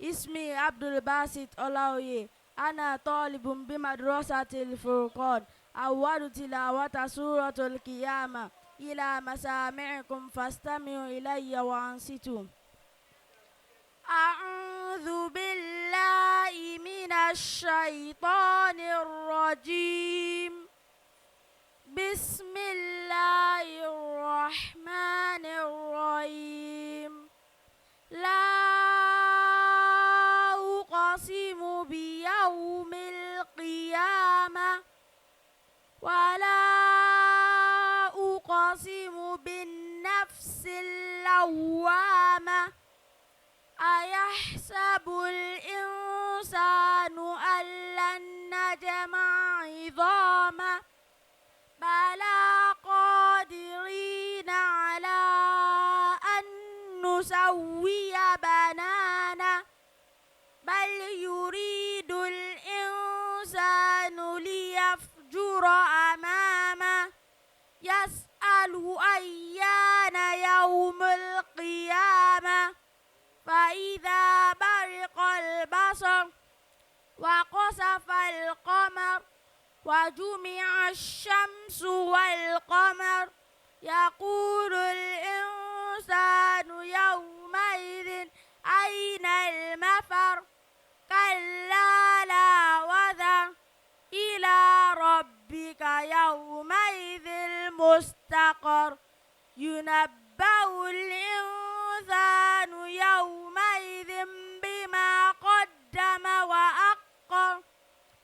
اسمي عبد الباسط أولاوي، أنا طالب بمدرسة الفرقان. أول تلاوة سورة القيامة إلى مسامعكم، فاستمعوا إلي وأنصتوا. أعوذ بالله من الشيطان الرجيم. بسم الله الرحمن الرحيم. لا أقسم بيوم القيامة، ولا أقسم بالنفس اللوامة. أيحسب الإنسان أن لن نجمع عظامه؟ بلى قادرين على أن نسوي بنانه. بل يريد الإنسان ليفجر أمامه. يسأل أيان يوم القيامة. فإذا برق البصر وخسف القمر وجمع الشمس والقمر، يقول الإنسان يومئذ أين المفر؟ كلا لا وزر، إلى ربك يومئذ المستقر. ينبأ الإنسان يومئذ بما قدم وأخر.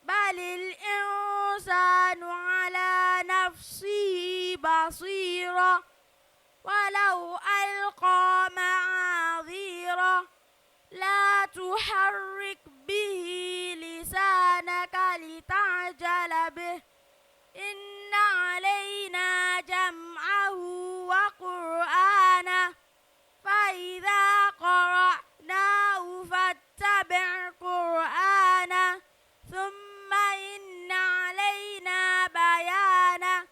بل الإنسان على نفسه بصيرة، ولو ألقى معاذيره. لا تحرك به لسانك لتعجل به. إن علينا جمعه وقرآنه، فإذا قرأناه فاتبع قرآنه، ثم إن علينا بيانه.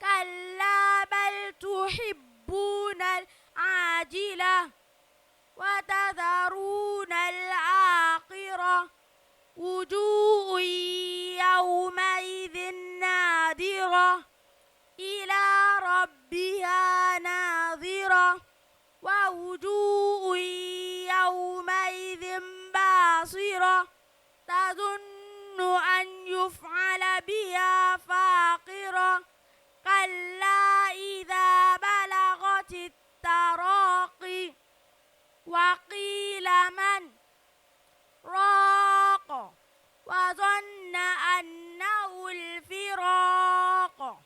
كلا بل تحبون العاجلة وتذرون الآخرة. وجوه يومئذ نادرة إلى ربها ناظرة. ووجوه يومئذ باصرة تظن أن يفعل بها فاقرة. كلا إذا بلغت التراقي وقيل من راق، وظن أنه الفراق،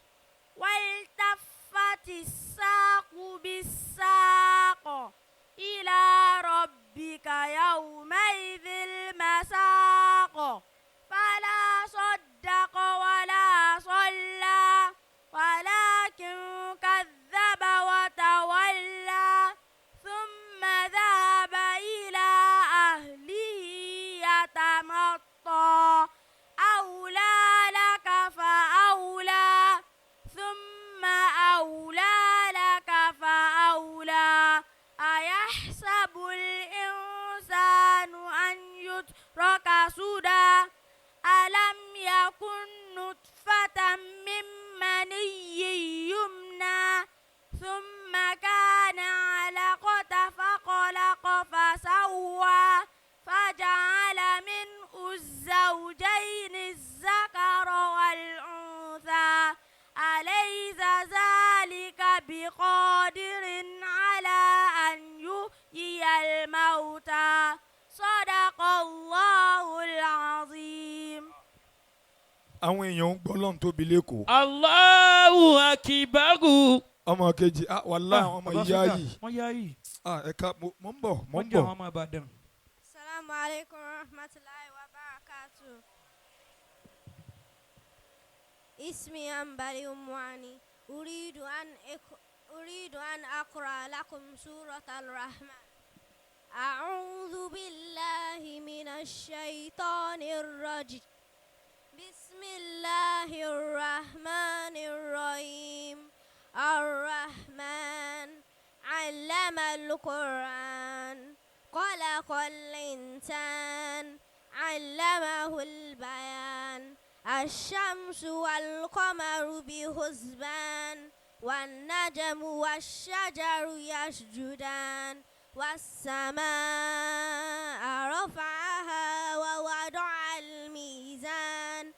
والتفت الساق بالساق إلى ربك يومئذ المساق. فلا صدق ولا صلى، ولكن كذب وتولى، ثم ذهب إلى أهله يتمطى. أولى لك فأولى، ثم أولى لك فأولى. أيحسب الإنسان أن يترك سدى؟ ألم يكن نطفة من مني يمنى، ثم كان علقة فخلق فسوى، فجعل منه الزوجين الذكر والأنثى. أليس ذلك بقادر على أن يحيي الموتى؟ صدق الله العظيم. Àwọn èèyàn ń gbọ́ lọ́n tóbi lẹ́kọ̀ọ́. Allahu akibaru. Ọmọ kejì, ah, wàláhì, àwọn ọmọ Bàbá ìyá Sójà, yìí. Wọ́n yá yìí. Ah, ẹ̀ka mo ń bọ̀, mo Wọ́n ń jẹ́ bọ̀. àwọn ọmọ Ìbàdàn. السلام عليكم ورحمة الله وبركاته. اسمي أنبري أمواني. أريد أن أقرأ لكم سورة الرحمن. أعوذ بالله من الشيطان الرجيم. بسم الله الرحمن الرحيم. الرحمن علم القرآن. خلق الإنسان علمه البيان. الشمس والقمر بحسبان، والنجم والشجر يسجدان، والسماء رفعها ووضع الميزان،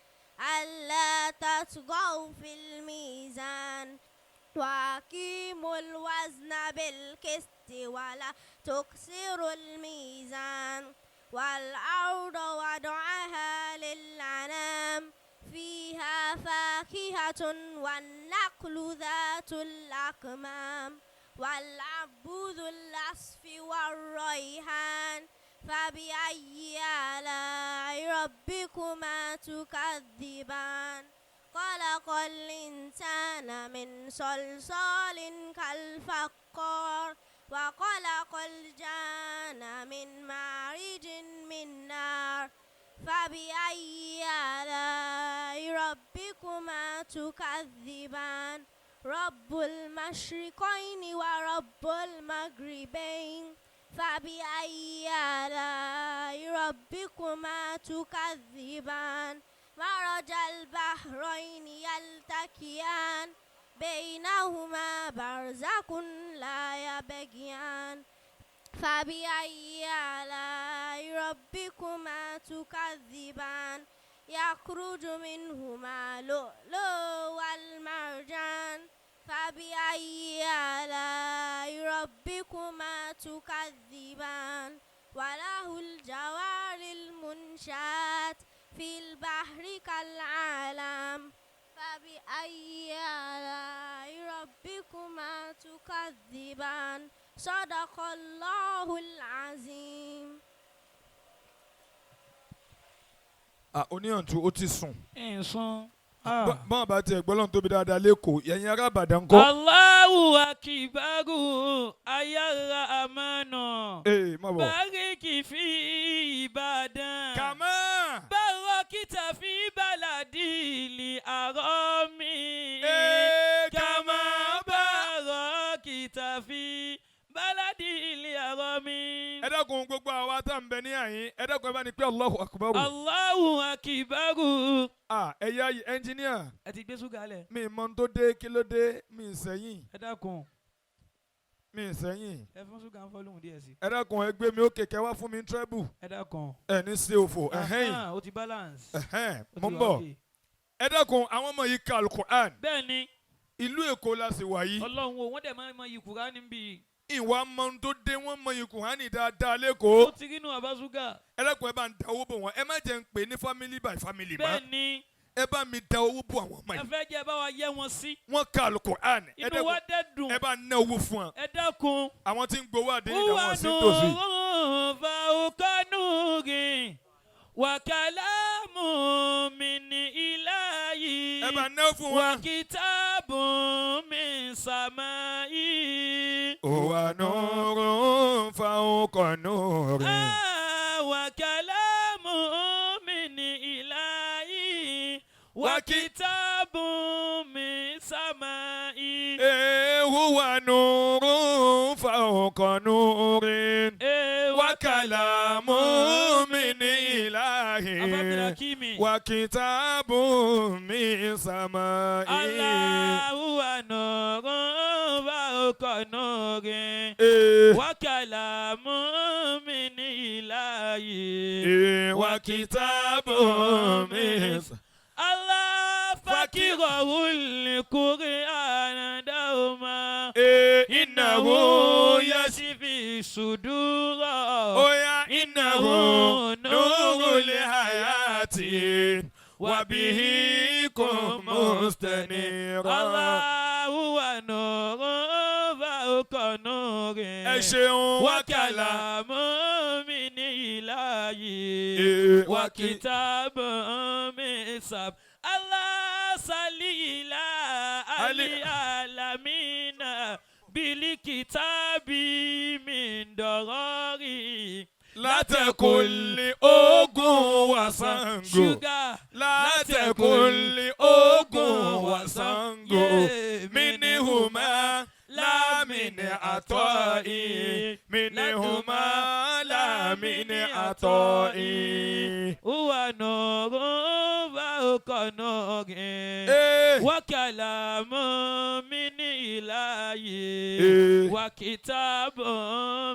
ألا تطغوا في الميزان، وأقيموا الوزن بالقسط ولا تكسروا الميزان، والأرض وضعها للأنام، فيها فاكهة والنخل ذات الأكمام، والحب ذو العصف والريحان، فبأي آلاء ربكما تكذبان؟ خلق الإنسان من صلصال كالفخار، وخلق الجان من مارج من نار، فبأي آلاء ربكما تكذبان؟ رب المشرقين ورب المغربين، فبأي آلاء ربكما تكذبان؟ مرج البحرين يلتقيان، بينهما برزخ لا يبغيان، فبأي آلاء ربكما تكذبان؟ يخرج منهما لؤلؤ والمرجان، فبأي آلاء ربكما تكذبان؟ وله الجوار المنشآت في البحر كالأعلام، فبأي آلاء ربكما تكذبان؟ صدق الله العظيم. Ah, oníyànjú ó ti sùn. Ẹ̀sán. Bọ́n bá tiẹ̀ gbọ́ lọ́n tóbi dáadáa lẹ́kọ̀ọ́, ẹ̀yin ará Ìbàdàn kọ́. Allahu akibaru ayára àmánà. Ee, má bọ̀. Báríkì fi Ìbàdàn. Kàmá. Bárakítà fi bàlàdì àrọ́ mi. Ee, Kàmá bárakítà fi bàlàdì àrọ́ mi. Ẹ dákun, gbogbo àwa tá à ń bẹ ní àyín, ẹ dákun, ẹ bá ní pé Allahu Akbar. Allahu akibaru. Ah, ẹ̀yà yìí, ẹnjíníà, Ẹ ti gbé ṣúgà lẹ̀. mi mọ ohun tó dé, kí ló dé, mi ì sẹ́yìn, Ẹ dákun. mi ì sẹ́yìn. Ẹ fún ṣúgà ń fọ́lùmù díẹ̀ sí. Ẹ dákun, ẹ gbé mi ókè, kẹ́ wá fún mi ní treble. Ẹ dákun. Ẹ ní ṣe òfò, ẹ̀hẹ́n, Ah, ó ti balance. ẹ̀hẹ́n, Ó mo ti ń wà bọ̀. okay. Ẹ dákun, àwọn ọmọ yìí ka Alukur'an. Bẹ́ẹ̀ ni. Ìlú Èkó la sì wà yìí. Ọlọ́run o, wọ́n dẹ̀ máa ń mọ iyì Kùránì níbí. Ìwà mọ ohun tó dé, wọ́n mọ Kùránì dáadáa Ó lẹ́kọ̀ọ́. ti rínú àbáṣúgà. Ẹ dákun, ẹ bá ń da owó bò wọ́n. Ẹ má jẹ́ ń pè ní family by family mọ́. Bẹ́ẹ̀ ni. Ẹ bá mi da owó bò àwọn ọmọ Ẹ yìí. fẹ́ jẹ́ bá wa yẹ wọn sí. Wọ́n ka Alukur'an. Ẹ Inú wa dákun, dẹ̀ dùn. ẹ bá ná owó fún wọn. Ẹ dákun. Àwọn tí ń gbowó àdéhùn Wúwa àwọn sí tòsí. nùrù fàwùkọ́ nùrì wàkàlámù mi ní ìláyì. Ẹ bá ná fún wọn. Wàkìtàbù mi sàmáyì. Òwà nùrù fáwọn nùrù. Wàkàlámù mi ní ìláyì. Wàkìtàbù mi sàmáyì. Òwà nùrù fáwọn nùrù. Wàkàlámù mi ní ìlàhì. Abdulhakimi. Wàkìtàbù mi sàmáì. Allahu wa nurun fawqa nurin. Wa kalamun min ilahi. Wàkìtàbù mi sàmáì. Allah fakirahul Qur'an dawma. Innahu yasi. Yashfi sudura. Oya innahu nurul hayati wa bihi kun mustanira. Allahu wa nurun fawqa nurin. Ẹ ṣeun. Wákàlà mọ́mí ilahi. Wàkìtàbù mi sab. Allah salila ali alamina bilikitabi min dọrọri. Látẹ̀kùnlé ogun wa Ṣàngó. Ṣúgà. Látẹ̀kùnlé ogun wa Ṣàngó. Minihuma lámìnì عطائي منهما لا من عطائي. هو نور فوق نور إيه. وكلام من إلهي إيه. وكتاب.